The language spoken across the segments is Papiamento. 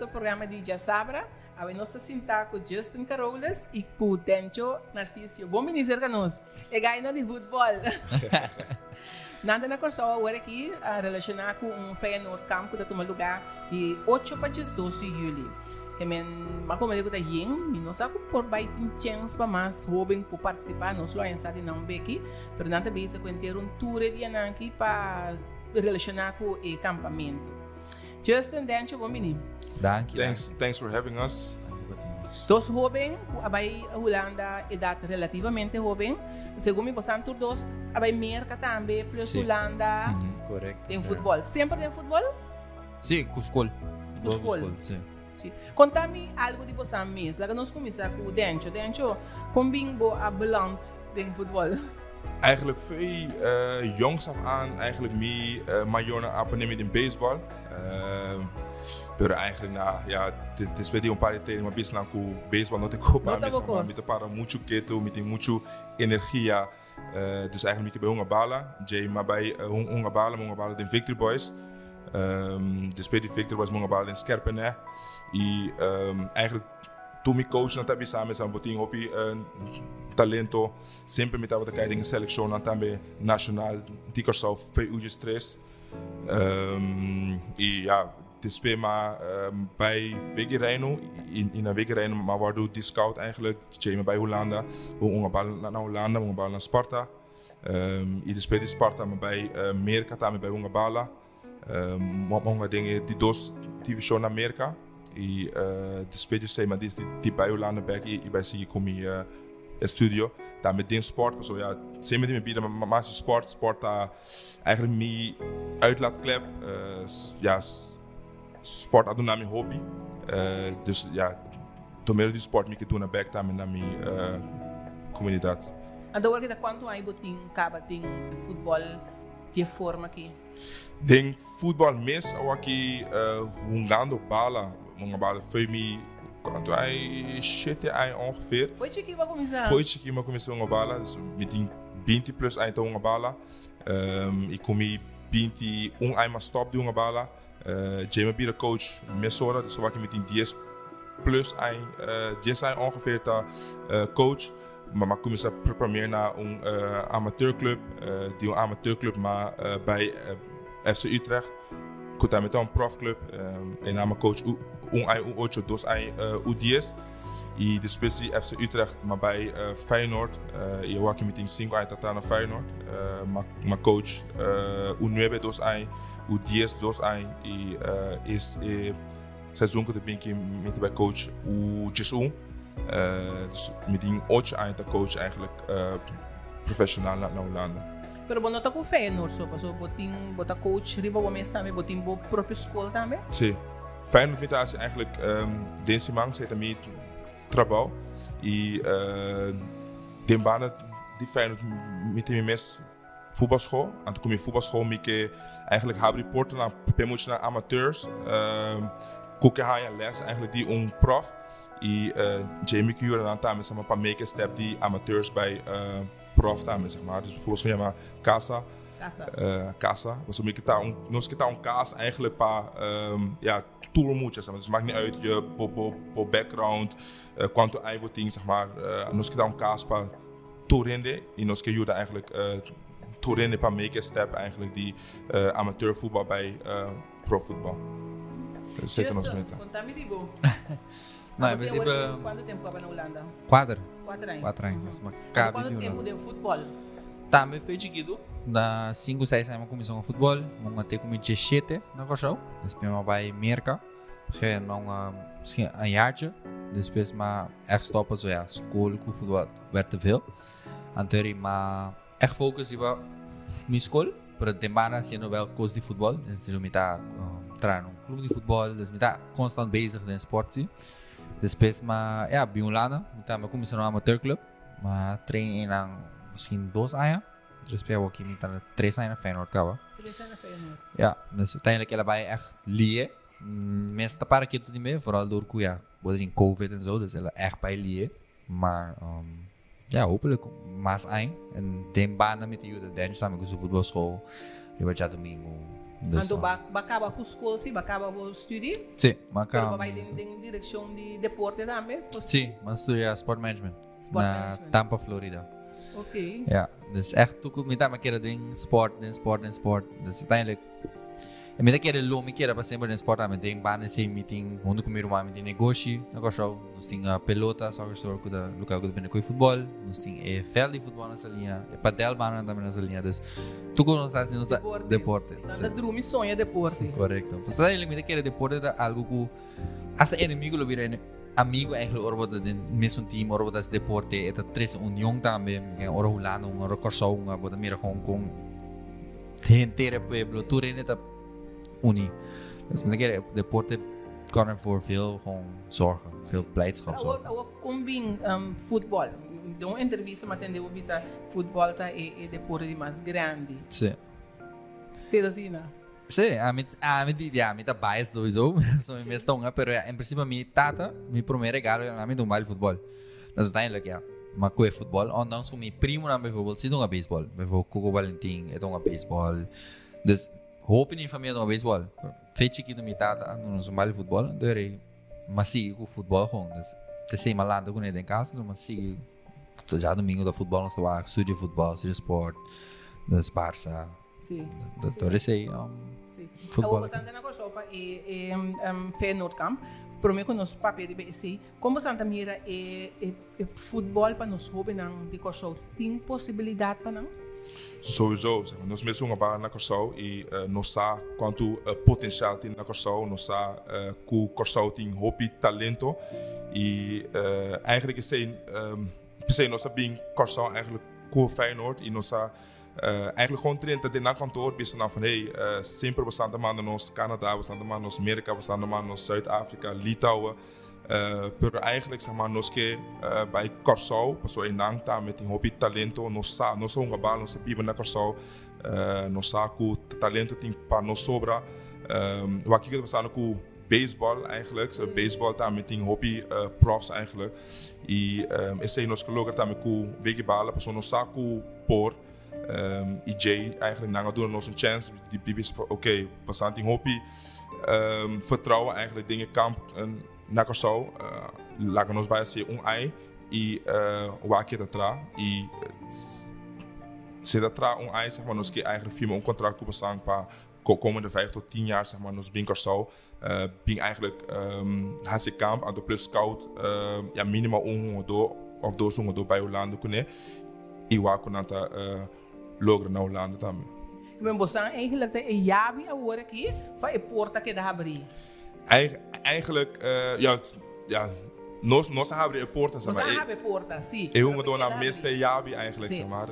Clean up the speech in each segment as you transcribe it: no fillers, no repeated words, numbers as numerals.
otro programa di Djasabra. Awe nos ta sinta ku Justin Carolus i ku Dencho Narcisio. Bon bini serka nos. E gainan di futbòl. Nan ta na Kòrsou awor aki relashoná ku un Feyenoord Kamp ku ta tuma lugá di ocho pa 12 di yüli. Ke men a komende ku ta yen, mi no sa ku por bai tin chèns pa mas hóben por partisipá. Nos lo haña sa di nan un beki, pero nan ta bisa ku henter un tur e dianan aki pa relashoná ku e kampamentu. Justin, Dencho, bon bini. Danki. Thanks, thanks for having us. Dos hóben ku a bai Hulanda edat relativamente hóben. Segun mi bosan tur dos a bai Merka tambe plus Hulanda. Korekto. Den futbòl. Semper den futbòl? Sí, ku skol. Ku skol. Sí. Sí. Konta mi algu di bosan mes. Laga nos kuminsá ku Dencho. Dencho, kon bin bo a beland den futbòl? Eigenlijk fei jongs af aan eigenlijk mi mayornan a pone mi den baseball. Pero eigenlijk na ja despues di un par di training mi a bisa nan ku baseball no ta kopa mi, mi ta para muchu ketu, mi tin muchu energia. Dus eigenlijk mi ke bai hunga bala. Djei mi a bai hunga bala, mi hunga bala den Victory Boys. Despues di Victory Boys mi hunga bala den Skerpenè. I eigenlijk tur mi coachnan ta bisa mi, bo tin hopi talento. Semper mi tabata kai den e selekshonnan tambe nashonal di Kòrsou for e ujes tres. I ya, despues mi a bai Wiki Reino i na Wiki Reino mi a wòrdu di scout eigenlijk. Djei mi a bai Hulanda, mi hunga bal na Hulanda, mi hunga bal na Sparta. I despues di Sparta mi a bai Merka tambe bai hunga bala. Mi a hunga den e di dos divishon na Merka i despues di esei mi a disidi di bai Hulanda bek i bai sigui ku mi estudio tambe den sport pasobra ya semper den mi bida mi a hasi sport, sport ta eigenlijk mi uitlaatklep ya sport a duna mi hopi dus ya door medio di sport mi ke duna bek tambe na mi komunidat. Anto awor kita kuantu aña bo tin kaba den futbòl di e forma aki? Den futbal mes awaki hungando bala, hunga bala foi mi kuantu aña shete aña ongeveer. Foi chiki bo a kuminsá? Foi chiki mi a kuminsá hunga bala, dus mi tin binti plus aña ta hunga bala i ku mi 21 aña mi a stòp di hunga bala. Djei mi a bira coach mesora, dus awaki mi tin dies plus aña, dies aña ongeveer ta coach. Ma m'a kuminsá prepara na un amateurclub, di un amateurclub m'a bai FC Utrecht, ku tambe ta un profclub. Einan m'a coach un aña U ocho, dos aña U dies. I despues di FC Utrecht m'a bai Feyenoord i awor aki mi tin sinku aña ta traha na Feyenoord. M'a coach U nuebe dos aña, U dies dos aña i es e seizoen ku ta bin aki mi ta bai coach U diesun. Dus mi tin ocho aña ta coach eigenlijk profesional na Hulanda. Pero bo no ta ku Feyenoord so, pasobra bo tin bo ta coach riba bo mes tambe, bo tin bo propio skol tambe? Si. Feyenoord mi ta hasi eigenlijk den siman esei ta mi trabou i den banda di Feyenoord mi tin mi mes Futbalschool. Anto ku mi futbalschool mi ke eigenlijk habri portanan pa e muchanan amateurs ku ke haña les eigenlijk di un prof i dje mi ke yuda nan tambe sa pa make e step di amateurs bai prof tambe sa maar. Dus futbalschool yama Casa. Casa. Pasobra mi ke ta un nos ke ta un kas eigenlijk pa ya tur mucha sa maar. Dus maakt niet uit je bo background kuantu aña bo tin sa maar nos ke ta un kas pa. Tur hende y nos ke yuda eigenlijk tur hende pa make e step eigenlijk di amateur voetbal bij pro voetbal. Esey ta nos meta. Conta mi di bo. No, in principe. Cuanto tempo aba na Hulanda? Cuater. Cuater aña. Cuater aña. Mm -hmm. Cuanto tempo den voetbal? Tambe foi chiquito. Na 5, 6 aña cuminsa con voetbal. Mong te cu mi 17 na Kòrsou. Despues mi bai Merca. Geen mong misschien een jaartje. Despues ma echt stoppen zo ja, school cu voetbal werd te veel. Anto eri ma echt focus riba mi school, pero den banda haciendo wel cos di voetbal. Dus mi ta um, traha un club di voetbal, dus mi ta constant bezig den sport si. Despues ma ja, bin Hulanda, mi ta mi cuminsa un amateurclub, ma train einan misschien dos aña. Despues awoki mi ta tres aña na Feyenoord caba. Tres aña na Feyenoord. Ja, dus uiteindelijk el a bai echt lie. Mes ta para ketu di me, vooral door ku ja, bo tin covid en zo, dus el a echt bai lie. Maar um, ja, hopelijk mas aña. En den banda mi ta yuda Dennis tambe ku su voetbalschool riba djadomingo. Dus, Anto b'a kaba ku skol si, b'a kaba bo studi? Si, m'a Pero kaba b'a bai mi den den direkshon di deporte tambe? Si, m'a studia sport management Sport na management. Tampa, Florida. Ok. Ja, dus echt tur ku mi tambe kere den sport, den sport, den sport. Dus uiteindelijk, en mi ta kere lo mi kere pa semper den sport tambe. Den banda esei mi tin, huntu ku mi ruman mi tin negoshi na Kòrsou. Nos tin pelota, soccer store ku ta luka ku ta bende koi futbòl. Nos tin e vèld di futbòl na Saliña, e padelbanan tambe na Saliña. Dus tur ku nos ta hasi nos ta Deporte. deporte. Nos ta drumi soña deporte. Korekto. Pues uiteindelijk mi ta kere deporte ta algu ku hasta enemigo lo bira amigo eigenlijk ora bo ta den mesun team, ora bo ta hasi deporte, e ta trese union tambe. Ora Hulanda hunga, ora Kòrsou hunga, bo ta mira kon kon henter e pueblo, tur hende ta uni. Dus mi ta kere deporte kan ervoor veel gewoon zorgen, veel blijdschap Awor, zorgen. awor kon bin futbòl? Den un entrevista mi a tende bo bisa futbòl ta e e deporte di mas grandi. Sí. Si ta asina? Sí, ami, ami di, ya, mi ta biased sowieso, so mi mes ta hunga, pero ya, en principio mi tata, mi prome regalo a mi ta un baile futbol. Dus uiteindelijk ya, m'a koe futbol, ondanks ku mi primonan bijvoorbeeld si ta hunga beisbol, bijvoorbeeld Coco Valentin e ta hunga beisbol, dus hopi di mi famia ta hunga beisbol. Fe chikito mi tata a duna nos un baile futbol, anto eri m'a sigui ku futbol gewoon, dus t'esei m'a lanta kuné den kas, anto m'a sigui, djadomingo ta futbol nos ta wak, studio futbol, studio sport, dus Barca. Sí. Doctor esei Sí. futbol. Awor bosnan ta na Kòrsou pa e e Feyenoord kamp. Promé ku nos papia riba esei, kon bosan ta mira e e e futbòl pa nos hóbennan di Kòrsou? Tin posibilidat pa nan? Sowieso. Nos mes hunga bala na Kòrsou i nos sa kuantu potensial tin na Kòrsou. Nos sa ku Kòrsou tin hopi talento i eigenlijk esei p'esei nos a bin Kòrsou eigenlijk ku Feyenoord i nos a Eigenlijk gewoon 30 den nan kantoor bisa nan van hey, semper bosan ta manda nos Canada, bosan ta manda nos Merka, bosan ta manda nos Zuid-Afrika, Litouwen. Pero eigenlijk zeg maar nos ke bai Kòrsou, pasobra einan tambe tin hopi talento, nos sa, nos a hunga bal, nos a biba na Kòrsou, nos sa ku talento tin pa nos sobra. Wak kiko ta pasando ku Baseball eigenlijk, so baseball tambe tin hopi profs eigenlijk y esey nos ke logra tambe ku Wiki Bala pasobra nos sa ku por y Jay eigenlijk nan a duna nos un chance di bisa ok pasobra nan tin hopi vertrouwen eigenlijk den e kamp na Kòrsou laga nos bai hasi un ai y wak ke ta tra y si ta tra un ai nos ke eigenlijk firma un contract ku pasan pa Komende vijf tot tien jaar zeg maar nos bin Kòrsou bin eigenlijk hasi kamp anto plus scout ya minimaal un hungadó of dos hungadó bai Hulanda kuné i wak ku nan ta logra na Hulanda tambe. Men bosan eigenlijk ta e yabi awor aki pa e porta keda habrí? Eigenlijk ya ya nos nos a habri e porta zeg maar. Nos a habri e porta si. E hungadónan mes ta e yabi eigenlijk zeg maar.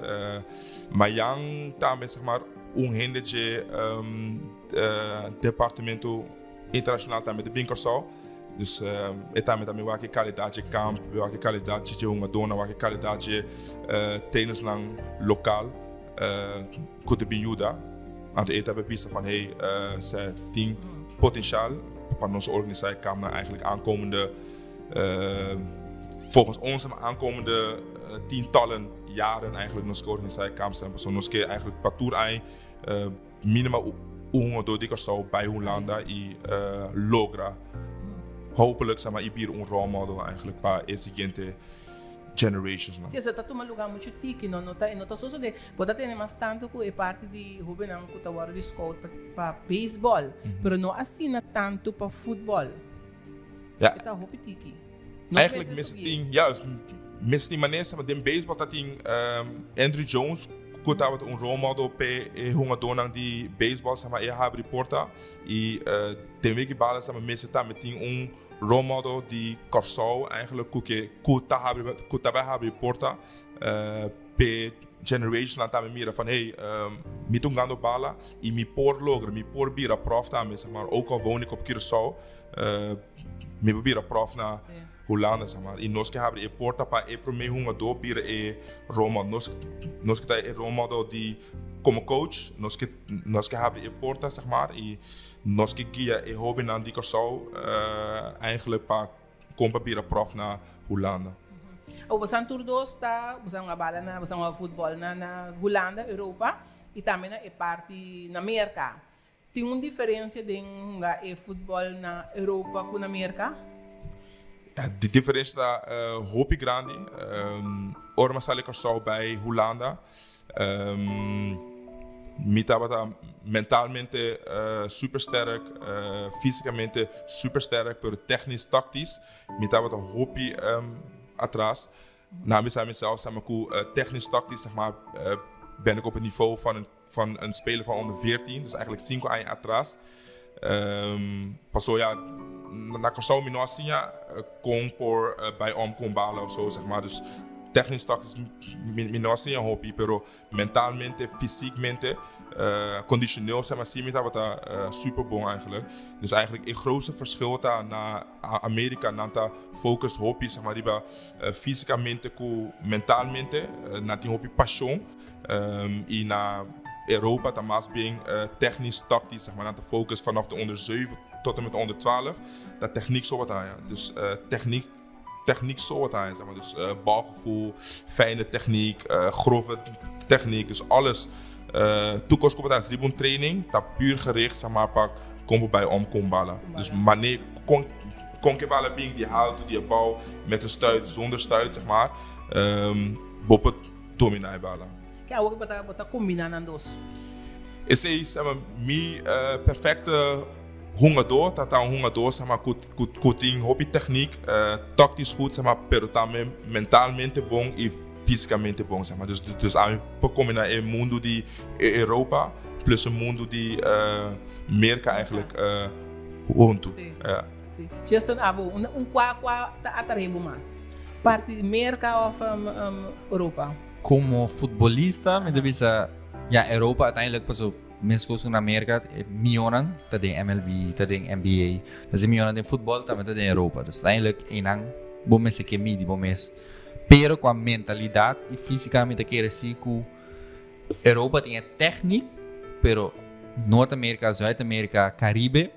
Mayan tambe zeg maar un hende dje departamento internacional tambe ta bin Kòrsou. Dus e tambe ta mi wak e kalidat dje kamp, mi wak e kalidat dje hungadónan, wak e kalidat dje trainersnan lokal ku ta bin yuda. Anto e ta bisa van hey, se tin potencial pa nos organisa e kampnan eigenlijk aankomende, volgens ons aankomende tientallen jaren eigenlijk nos ke organisa e kampnan. Pasobra nos ke eigenlijk pa tur aña minimaal un hungadó di Kòrsou bai Hulanda i logra hopelijk sa i bira un role model eigenlijk pa e siguiente generations nan. Si esei ta tuma luga muchu tiki no no ta e no ta sosode. Bo ta tene mas tantu ku e parti di hobennan ku ta wòrdu di scout pa pa beisbòl, pero no asina tantu pa futbòl. Ja. E ta hopi tiki. No Eigenlijk mester mester subi. tin, ja, mester tin manera, maar den beisbòl ta tin Andruw Jones ku tabata un role model p'e e hungadónan di beisbòl, sa ma e a habri porta i den wiki bala sa ma mester tambe tin un role model di Kòrsou eigenlijk ku ke ku ta habri ku ta bai habri porta p'e generationnan tambe mira van hey mi ta hungando bala i mi por logra mi por bira prof tambe sa maar ook al woon ik op Curaçao mi por bira prof na Hulanda sa maar i nos ke habri e porta pa e prome hungadó bira e role model nos nos ke ta e role model di komo coach nos ke nos ke habri e porta sa maar i nos ke guia e hobennan di Kòrsou eigenlijk pa kon pa bira prof na Hulanda. Awor bosan tur dos ta bosan a bala na bosan a futbòl na na Hulanda, Europa i tambe na e parti na Merka. Tin un diferencia den hunga e futbol na Europa cu na Merca? Di diferencia ta hopi grandi. Ora mi a sali Kòrsou bai Hulanda, mi tabata mentalmente super sterk, físicamente super sterk, pero technisch, tactisch mi tabata hopi atras. Na mi sa mezelf, zeg maar, ku technisch, tactisch, zeg maar, ben ik op het niveau van een van een speler van onder 14, dus eigenlijk 5 aña atras. Paso ya, na Kòrsou mi no a siña kon por bai om kon bala of zo, zeg maar. Dus technisch tactisch mi no a siña hopi, pero mentalmente, fysiekmente, conditioneel, zeg maar, si mi tabata super bon eigenlijk. Dus eigenlijk e grootste verschil ta na Amerika, nan ta focus hopi, zeg maar, riba fysicamente ku mentalmente, nan tin hopi pasion. Y na Europa ta mas bien technisch, tactisch, zeg maar, nan ta focus vanaf de onder 7 tot en met de onder 12, ta techniek zo wat aan, ja. Dus techniek, techniek zo wat aan, zeg maar. Dus balgevoel, fijne techniek, grove techniek, dus alles. Toekomst komt aan tribune training, ta puur gericht, zeg maar, pak, kom bij om, kom ballen. Dus wanneer kon, kon ke ballen bing, die haalt, die bal met een stuit, zonder stuit, zeg maar. Bo por domina e bala. Ke awor bo ta bo ta combina nan dos? Esey sa mi perfecte hungador ta ta un hungador sa ku ku tin hopi techniek, tactisch goed sa pero tambe mentalmente bon y fisicamente bon sa. Dus dus ami por combina e mundo di Europa plus e mundo di Merca eigenlijk hunto. Si. Justin abo un kua kua ta atrae bo mas? Parti di Merka of Europa? Komo futbolista mi ta bisa ya Europa uiteindelijk paso meskos ku na Merka e mionan ta den MLB ta den NBA dus e mionan den futbol tambe ta den Europa dus uiteindelijk einan bo mester ke midi bo mes pero kua mentalidat i fisika mi ta kere si ku Europa tin e teknik pero Noord Amerika Zuid Amerika Karibe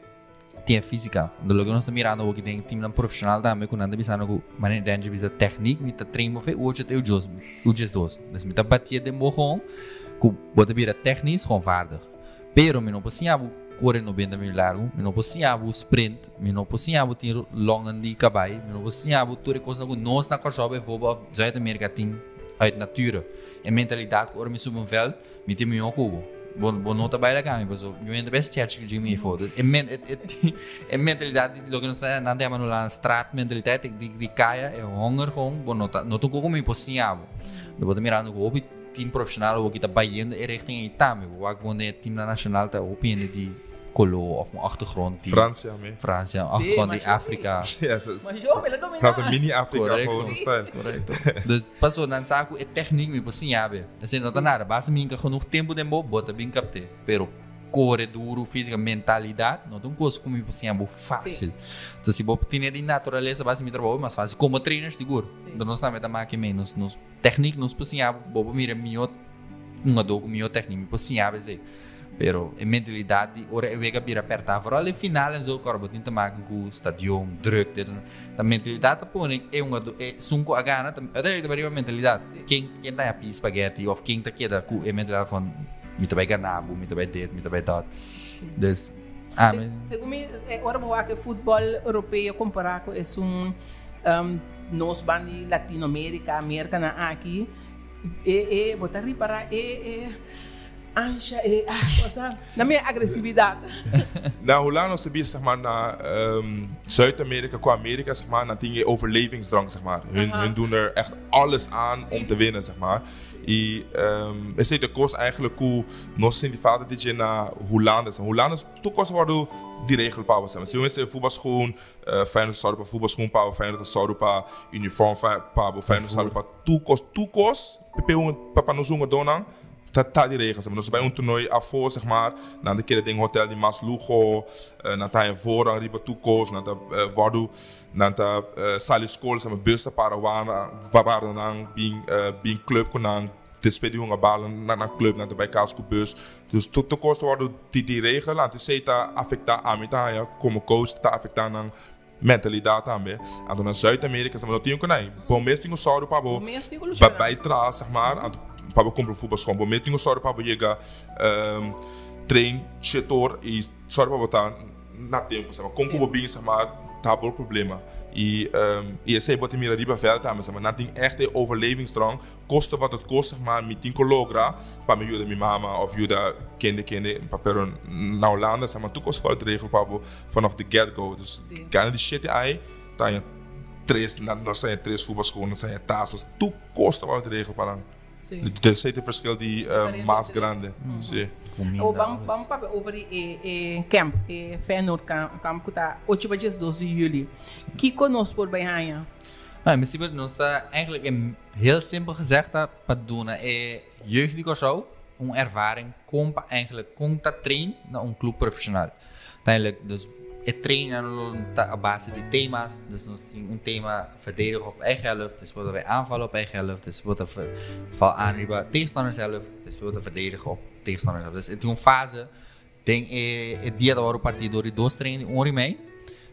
Tin e física. Ando loke nos ta mirando awoki den teamnan profesional tambe ku nan ta bisando ku manera Denji bisa techniek mi ta train bo fe ocho te ujo ujes dos. Dus mi ta batie den bo gewoon ku bo ta bira technisch gewoon vaardig. Pero mi no por siña bo kore 90 minuut largu, mi no por siña bo sprint, mi no por siña bo tin longen di kabai, mi no por siña bo tur e kosnan ku nos na Kòrsou bijvoorbeeld òf Zuid Amerika tin uit nature. E mentalidat ku ora mi subi un vèlt Mi tin mihó ku bo. Bo, bo no ta baila kami, paso mi mente best church ku Jimmy fo. Dus e men, e, e, e mentalidat di loke nos ta nan ta yama no la straat mentaliteit di, di kaya, e honger gewoon, bo no ta, no ta un koko mi por siña bo. Bo ta mirando ku hopi team profesional awo ki ta bayendo e richting ei tambe. Bo wak bon den e teamnan nacional ta hopi hende di koló of un achtergrond di Francia me. Francia, un achtergrond di Afrika. Ja, dat Maar jo, mele domina. Praat een mini-Afrika Correcto. volgens stijl. Correcto. Dus paso nan sa ku e techniek mi por siña be. Esei no ta nada. Basta mi hinka genoeg tempu den bo, bo ta bin kapt'é. Pero kore duru, físika, mentalidat, no ta un kos ku mi por siña bo fásil. Entonces si bo tene di naturalesa basta mi trabou mas fásil. Komo trainer sigur. Entonces nos tambe ta maki mei. Nos nos techniek nos por siña bo, bo por mira mihó hungadó ku mihó techniek. Mi por siña bo esei. Pero e mentalidat di ora e wega bira pèrtá, vooral e final en zo, kòrda bo tin te maken ku stadion, druk, dit en dat. Mentalidat ta pone e hungadó, esun ku a gana, ta uiteindelijk ta bai riba mentalidat. Ken, ken ta haña pis spaghetti òf ken ta keda ku e mentalidat van mi ta bai gana bo, mi ta bai dit, mi ta bai dat. Dus, ami. Segun mi, ora bo wak e futbòl europeo kompará ku esun nos ban di Latinoamérika, Merkanan aki, E e bo ta ripará e e ansha e ah cosa na mi agresividad. Na Hulanda nos ta bisa zeg maar na Zuid Amerika ku Amerika zeg maar nan tin e overlevingsdrang zeg maar. Hun hun doen er echt alles aan om te winnen zeg maar. I esei ta e kos eigenlijk ku nos a sinti falta di dje na Hulanda. Hulanda tur kos a wòrdu di regel pa bo. Si bo mester voetbalschoen Feyenoord ta sòru pa voetbalschoen pa bo, Feyenoord ta sòru pa uniform pa bo, Feyenoord ta sòru pa tur kos, tur kos pa nos hungadónan ta ta di regel. Nos ta bai un torneo afó seg maar, nan ta keda den hotel di mas luho, nan ta haña voorrang riba tur kos, nan ta wòrdu, nan ta sali skol, bus ta para warda nan bin bin club ku nan. Despues di hunga bala na nan club nan ta bai cas cu bus. Dus tur tur cos ta wordo di di regel anto esey ta afecta ami ta haya como coach ta afecta nan mentalidad tambe. Anto na Zuid America esnan no tin cu nai. Bo mes tin cu sòru pa bo bai tras zeg maar anto pa bo cumpra voetbalschoen. Bo mes tin cu sòru pa bo yega. train shetor y sorry pa bo ta na tempo sa con cu bo bin sa ma ta bo problema y y esey bo ta mira riba veld tambe sa ma nan tin echt e overlevingsdrang koste wat het kost zeg maar mi tin cu logra pa mi yuda mi mama of yuda kende kende pa pero na Hulanda sa ma tur cos word regel pa bo vanaf de get go dus gana di shete aña ta haña tres nan nos ta haña tres voetbalschoenen nos ta haña tasas tur cos ta word regel pa nan. Dus esei ta e verschil di mas grande. Si. Awor ban ban papia over di e e camp, e Feyenoord camp ku ta ocho pa diesdos di juli. Kiko nos por bai haña? Nou, in principe nos ta eigenlijk in heel simpel gezegd ta pa duna e jeugd di Kòrsou un ervaring kon pa eigenlijk kon ta train na un club profesional. Uiteindelijk dus e trainen lo ta a base di thema's. Dus nos tin un thema verdedigen op eigen helft, despues ta bay aanvallen op eigen helft, despues ta val aan riba tegenstander zelf, despues ta verdedigen op tegenstander zelf. Dus e tin un fase den e e dia ta wòrdu partí dor di dos training un ora i mei.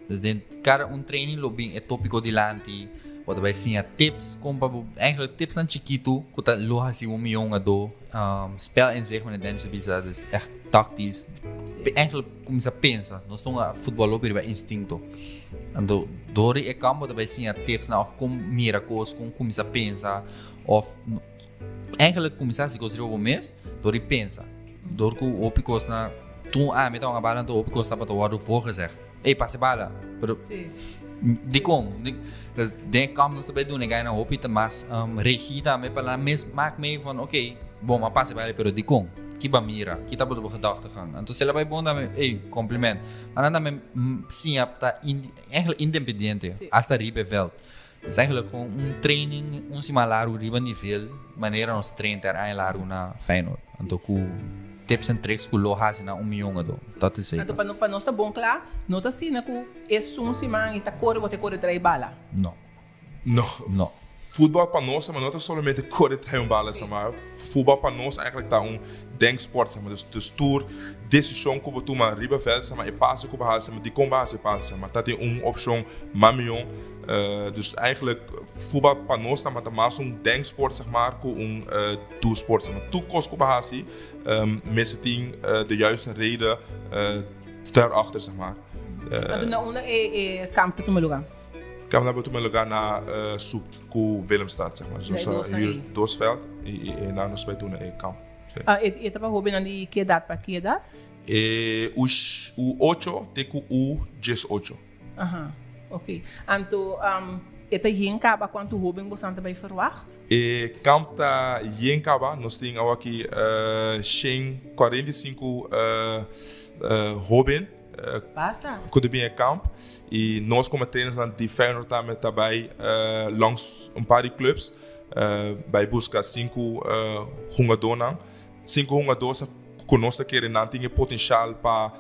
Dus den kada un training lo bin e tópiko dilanti, bo ta bai siña tips kon pa bo, eigenlijk tipsnan chikitu ku ta lo hasi bo mihó hungadó. Spelinzicht meneer Dennis a bisa, dus echt tactisch. Eigenlijk kuminsá pensa, nos ta hunga futbòl hopi riba instinto. Anto dor di e kamp bo ta bai siña tipsnan òf kon mira kos, kon kuminsá pensa òf eigenlijk kuminsá hasi kos riba bo mes dor di pensa. Dor ku hopi kosnan tur ami ta hunga bala anto hopi kos tabata wòrdu voorgezegd. Ey pasa e bala, pero dikon? Dus den e kamp nos ta bai duna e gainan hopi ta mas regie tambe pa nan mes mak mee van oké, bon a pasa e bala pero dikon? Ki bo a mira? Ki tabata bo gedachtegang? Anto si el a bai bon tambe, ey compliment. Ma nan tambe siña ta eigenlijk independiente hasta riba e veld. Es eigenlijk gewoon un training un siman largu riba nivel manera nos train ter aña largu na Feyenoord. Anto ku tips en tricks ku lo hasi na un mion ado. Dat is zeker. Anto pa no pa nos ta bon kla, no ta asina ku esun siman i ta kore bo ta kore trae bala. No. No. No. Futbal pa nos no ta solamente kore trae un bala sama. Futbal pa nos eigenlijk ta un denksport sama. Dus dus tur desishon ku bo tuma riba veld sama e pase ku bo hasi sama dikon bo hasi e pase sama ta tin un opshon mas mion. Dus eigenlijk futbal pa nos ta mas un denksport zeg maar ku un doesport zeg maar. Tur kos ku bo hasi mester tin de juiste reden daarachter zeg maar. Anto na unda e kamp ta tuma luga? Kamp ta tuma luga na Soet ku Willemstad zeg maar. Dus nos a huur dos veld i einan nos bai duna e kamp. E ta pa hobennan di ki edat pa ki edat? E U ocho te ku U diesocho. Aha, ok. Anto e ta yen kaba kuantu hoben bosan ta bai ferwagt? E kamp ta yen kaba. Nos tin awaki shen 45 hoben Basta. ku ta bin e kamp. I nos komo trainersnan di Feyenoord tambe ta bai langs un par di clubs bai buska sinku hungadónan. Sinku hungadó ku nos ta kere nan tin e potenshal pa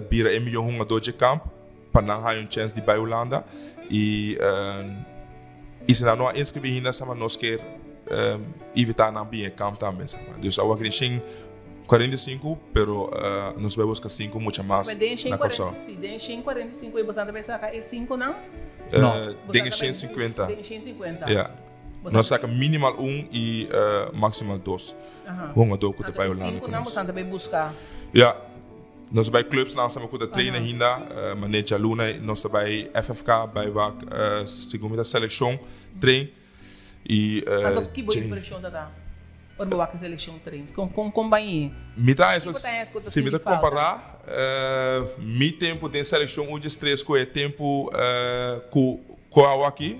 bira e mihó hungadó dje kamp. Pa nan haña un chèns di bai Hulanda i i si nan no a inskribí hinda sama nos ker invitá nan bin e kamp tambe sama. Dus awor aki tin 145 pero nos bai buska sinku mucha mas na Kòrsou. Den 145 ei boso ta bai saka e sinkunan? No. Den e 150. Den e 150. Ya. Nos saka minimal un i maximal dos hungadó ku ta bai Hulanda ku nos. Anto e sinkunan boso ta bai buska? Ya. Nos ta bai clubs lansa ku ta train ainda, manera djaluna nos ta bai FFK bai wak segun mi ta seleccion train y. Anto ki bo impresion ta da ora bo wak e seleccion train? Kon kon kon bai e? Mi ta esa si mi ta compara mi tempo den seleccion u diestres ku e tempo ku ku awo aki.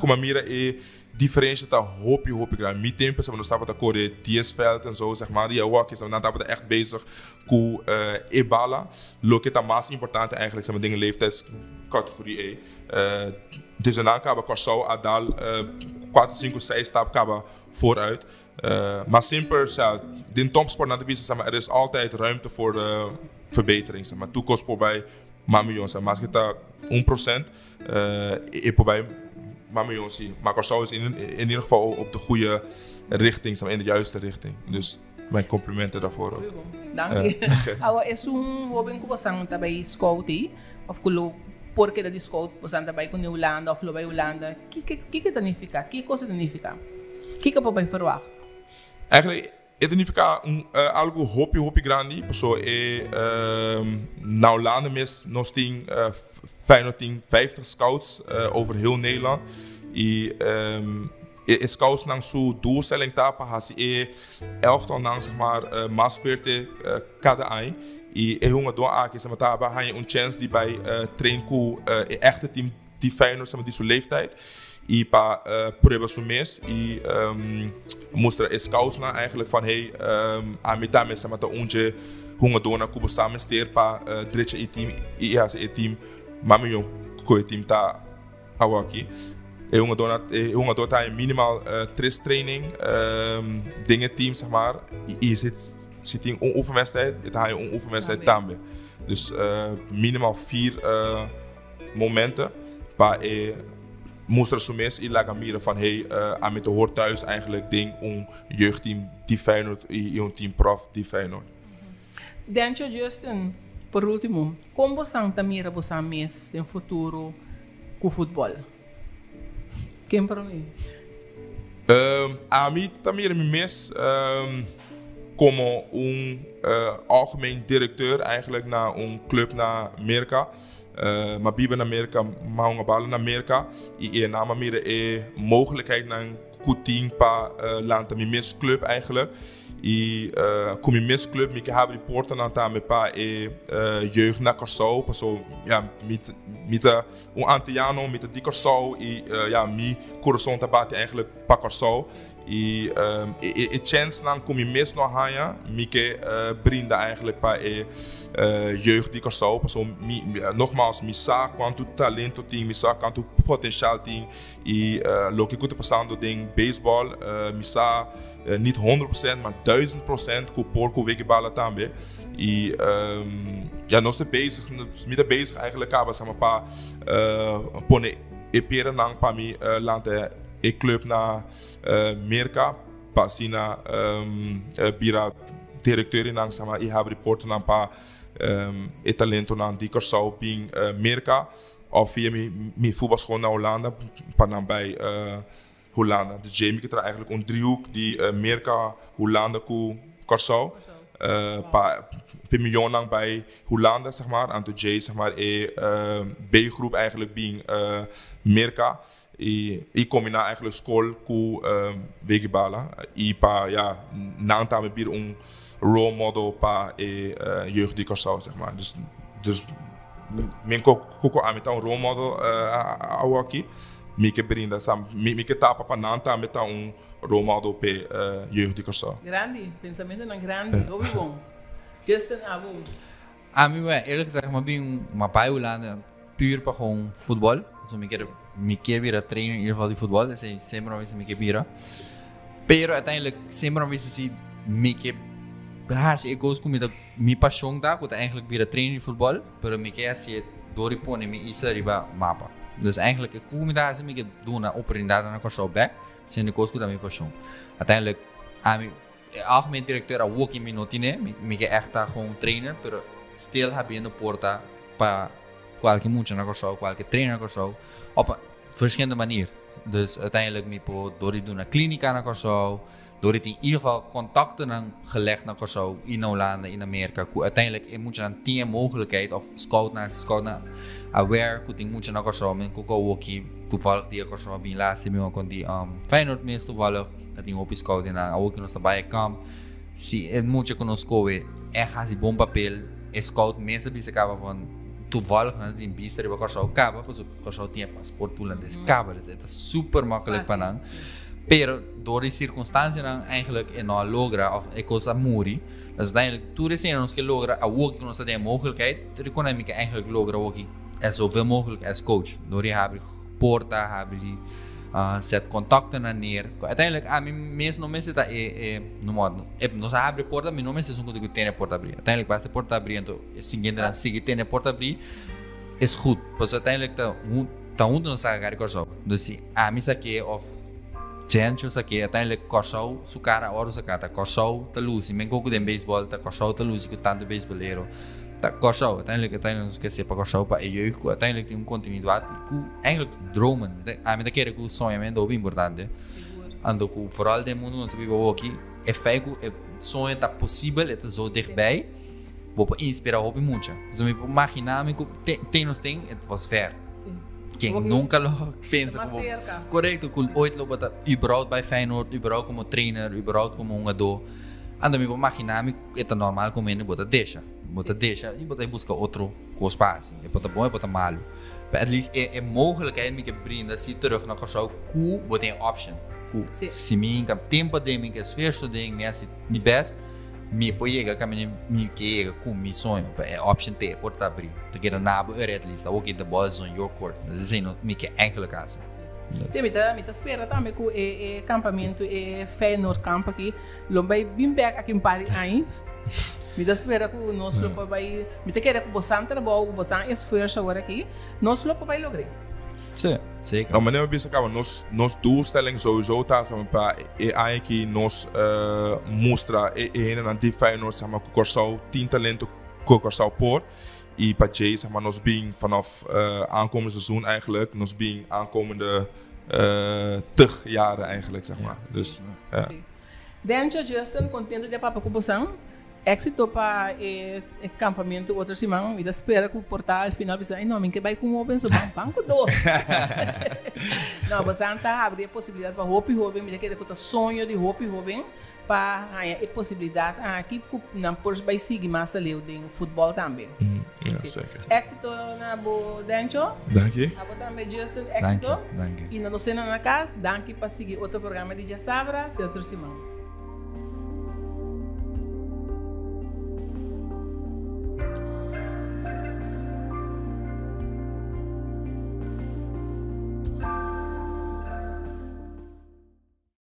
Kuma mira e diferencia ta hopi hopi grandi. Mi tempo esaba nos tabata kore dies veld en zo zeg maar y awor aki nan tabata echt bezig ku e bala. Loke ta mas importante eigenlijk zeg maar den e leeftijdscategorie ey. Dus nan kaba Kòrsou a dal kuater, sinku, seis stap kaba vooruit. Maar semper sa den topsport nan ta bisa zeg maar er is altijd ruimte voor verbetering zeg maar. Tur kos por bay mas miyon sa maske ta 1% e por bay mas miyon si. Maar Kòrsou is in in ieder geval op de goede richting sa in de juiste richting. Dus mijn complimenten daarvoor ook. Muy bon. Danki. Awa esun hoben ku bosan ta bay scout ei of ku lo por keda di scout bosan ta bay ku Hulanda of lo bay Hulanda kiko kiko ta nifiká? Ki kos ta nifiká? Kiko por bay verwagt? Eigenlijk. E ta nifiká un algu hopi hopi grandi paso e na Hulanda mes nos tin Feyenoord tin 50 scouts over heel Nederland y e scoutsnan su doelstelling ta pa hasi e elftalnan zeg maar mas fuerte kada aña y e hungador aki sa ta haña un chance di bai train ku e echte team di Feyenoord sa di su leeftijd y pa prueba su mes y mustra e scoutsnan eigenlijk van hey ami tambe sa ta un dje hungadornan ku bo sa mester pa drecha e team y hasi e team mas miyo ku e team ta awaki. E hungadornan e hungador ta haña minimal tres training den e team zeg maar y si tin un oefenwedstrijd e ta haña un oefenwedstrijd tambe. Dus minimal vier momenten pa e mustra su mes y laga mira van hey ami ta hoor thuis eigenlijk den un jeugdteam di Feyenoord y un team prof di Feyenoord. Dencho Justin, por ultimo, kon bosan ta mira bosan mes den futuro ku futbol? Ken promé? Ami ta mira mi mes komo un algemeen directeur eigenlijk na un club na Merka. M'a biba na Merka, m'a hunga bala na Merka y e nan m'a mira e mogelijkheidnan ku tin pa lanta mi mes club eigenlijk. Y ku mi mes club mi ke habri portanan tambe pa e jeugd na Kòrsou paso ya mi ta un antiano, mi ta di Kòrsou y ya mi kurason ta bati eigenlijk pa Kòrsou. Y e chensnan ku mi mes no a haña mi ke brinda eigenlijk pa e jeugd di Kòrsou pasobra mi nogmaals mi sa kuantu talento tin, mi sa kuantu potenshal tin y loke ku ta pasando den beisbòl mi sa nit 100% ma 1000% ku por ku weki bala tambe y ya nos ta bezig mi ta bezig eigenlijk kaba sama pa pone e peranan pa mi lanta e club na Merca pa asina bira directeurnan sama y habri portanan pa e talentonan di Corsou bin Merca of via mi voetbalschool na Hulanda pa nan bay Hulanda. Dus dje mi ke traha eigenlijk un driehoek di Merca, Hulanda cu Corsou pa e mionnan bay Hulanda zeg maar anto dje zeg maar e B-groep eigenlijk bin Merca. I kombiná eigenlijk skol ku wiki bala i pa ya nan tambe bira un role model pa e jeugd di Kòrsou zeg maar. Dus dus men ku ku ami ta un role model awoki mi ke brinda sa mi ke tapa pa nan tambe ta un role model p'e jeugd di Kòrsou. Grandi, pensamentonan grandi, hopi bon. Justin, abo? Ami bueno, eerlijk gezegd, mi a bin mi a bai Hulanda puur pa gewoon futbol. So mi kier mi kier bira trainer in ieder geval di futbol, esei semper mi a bisa mi kier bira. Pero uiteindelijk semper mi a bisa si mi ke hasi e kos ku mi ta mi pasion ta, ku ta eigenlijk bira trainer di futbol, pero mi ke hasié dor di pone mi isla riba mapa. Dus eigenlijk e ku mi ta hasi mi ke duna oportunidatnan na Kòrsou bèk, siendo e kos ku ta mi pasion. Uiteindelijk ami. E algemeen directeur a woki mi no tine, mi ke echt ta gewoon trainer, pero still habiendo porta pa kualke mucha na Kòrsou, kualke trainer na Kòrsou, op verschillende manier. Dus uiteindelijk mi por dor di duna klínika na Kòrsou, dor di tin in ieder geval kontaktonan gelegd na Kòrsou i na Hulanda i na Merka ku uiteindelijk e muchanan tin e mogelijkheid of scoutnan, si scoutnan aware ku tin mucha na Kòrsou men ku awoki toevallig dia Kòrsou a bin laatste mi kon di Feyenoord mes toevallig. Ta tin hopi scout den nan. Awor ku nos ta bai e kamp, si e mucha ku nos skohe ègt hasi bon papel, e scout mes a bisa kaba van toevallig nan ta tin bista riba Kòrsou kaba, pasobra Kòrsou tin e pasport hulandes kaba, dus e ta super makkelijk pa nan. Pero dor di sirkunstansianan eigenlijk e no a logra òf e kos a muri. Dus uiteindelijk tur esei nos ke logra awor ku nos ta den e mogelijkheid, tur mi ke eigenlijk logra awor ki zoveel mogelijk as coach. Dor di habri porta, habri set contactonan neer. Uiteindelijk ami mes no mester ta e e nomo e nos a habri porta mi no mester esun ku tin ku tene porta abri. Uiteindelijk basta e porta abri anto e siguientenan sigui tene porta abri es goed. Pasobra uiteindelijk ta ta huntu nos saka kara di Kòrsou. Dus si ami sak'é òf Jencho sak'é uiteindelijk Kòrsou su kara a wòrdu saká. Ta Kòrsou ta lusi men koku den beisbòl ta Kòrsou ta lusi ku tantu beisbolero. Ta Kòrsou, uiteindelijk uiteindelijk nos ke sepa Kòrsou pa e jeugd ku uiteindelijk tin un kontinuidat ku eigenlijk dromen. Ami ta kere ku soñamentu hopi importante. Sigur. Anto ku vooral den mundu nos ta biba awoki, e feit ku e soño ta posibel, e ta zo dichtbij, bo por inspira hopi mucha. So mi por magina mi ku te te nos tin, het was ver. Ken nunca lo pensa ku bo, korekto, ku ooit lo bo ta überhaupt bij Feyenoord, überhaupt komo trainer, überhaupt komo hungadó. Anto mi por magina mi e ta normal ku mende bo ta desha. Bo ta desha i bo ta buska otro kos pa hasi. E por ta bon, e por ta malu. But at least e e mogelijkheid mi ke brinda si terug na Kòrsou ku bo tin e option. Ku si mi hinka tempu aden, mi hinka esfuerso aden, mi hasi mi best, mi por yega kaminda mi ke yega ku mi soño. Pero e option te e por ta abrí. Ta keda na bo ora at least. Awor ke the ball is on your court. Dus esei no mi ke eigenlijk hasi. Sí, mi ta mi ta spera tambe ku e e kampamentu e Feyenoord kamp aki Lo bai bin bek aki un par di aña. Mi ta spera ku nos lo por bai. Mi ta kere ku bosan trabou, ku bosan esfuerso awor aki, nos lo por bai logr'é. Sí, zeker. No, manera mi bisa kaba, nos, nos doelstelling sowieso ta sa pa e aña aki nos mustra e e hendenan di Feyenoord sa ku Kòrsou tin talento ku Kòrsou por i pa djei sa nos bin vanaf aankomende seizoen eigenlijk nos bin aankomende tig jaren eigenlijk zeg maar. Dus ja. Dencho Justin contento di a papia cu bosan. Exito pa e campamento otro siman. Mi ta spera cu por ta al final bisa, ay no, mi ke bay cu un hoben so ban ban cu dos. No, bosan ta habri e posibilidad pa hopi hoben. Mi ta kere cu ta soño di hopi hoben pa haña e posibilidad aki cu nan por bay sigui mas aleu den futbol tambe. Ja, zeker. Exito na bo Dencho. Danki. Abo tambe Justin, exito. Danki, danki. Y na nos cena na cas, danki pa sigui otro programa di Djasabra. Te otro siman.